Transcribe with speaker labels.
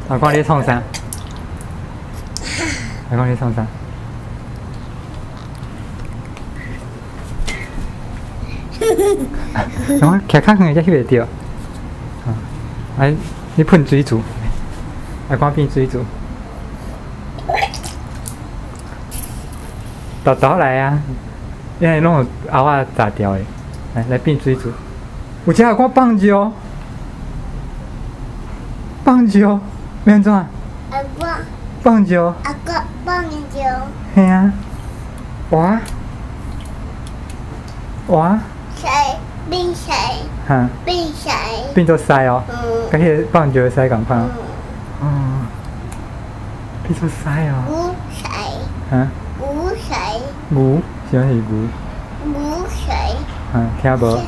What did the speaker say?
Speaker 1: 阿公你創啥？阿公你創啥？我徛較遠才翕會著。啊，你噴水柱，阿公變水柱。豆豆來啊！因為攏有餚仔炸掉的，來來變水柱。有只阿公放尿，放尿，欲按怎？
Speaker 2: 阿公。
Speaker 1: 放尿。
Speaker 2: 阿公放尿。
Speaker 1: 嘿啊！哇！哇！
Speaker 2: 屎變屎。
Speaker 1: 哈。
Speaker 2: 變屎。
Speaker 1: 變做屎哦。
Speaker 2: 嗯。
Speaker 1: 佮彼个放尿的屎仝款。嗯。變做屎哦。
Speaker 2: 牛屎。
Speaker 1: 哈？
Speaker 2: 牛屎。
Speaker 1: 牛？啥物是牛？
Speaker 2: 牛屎。
Speaker 1: 哈，聽無？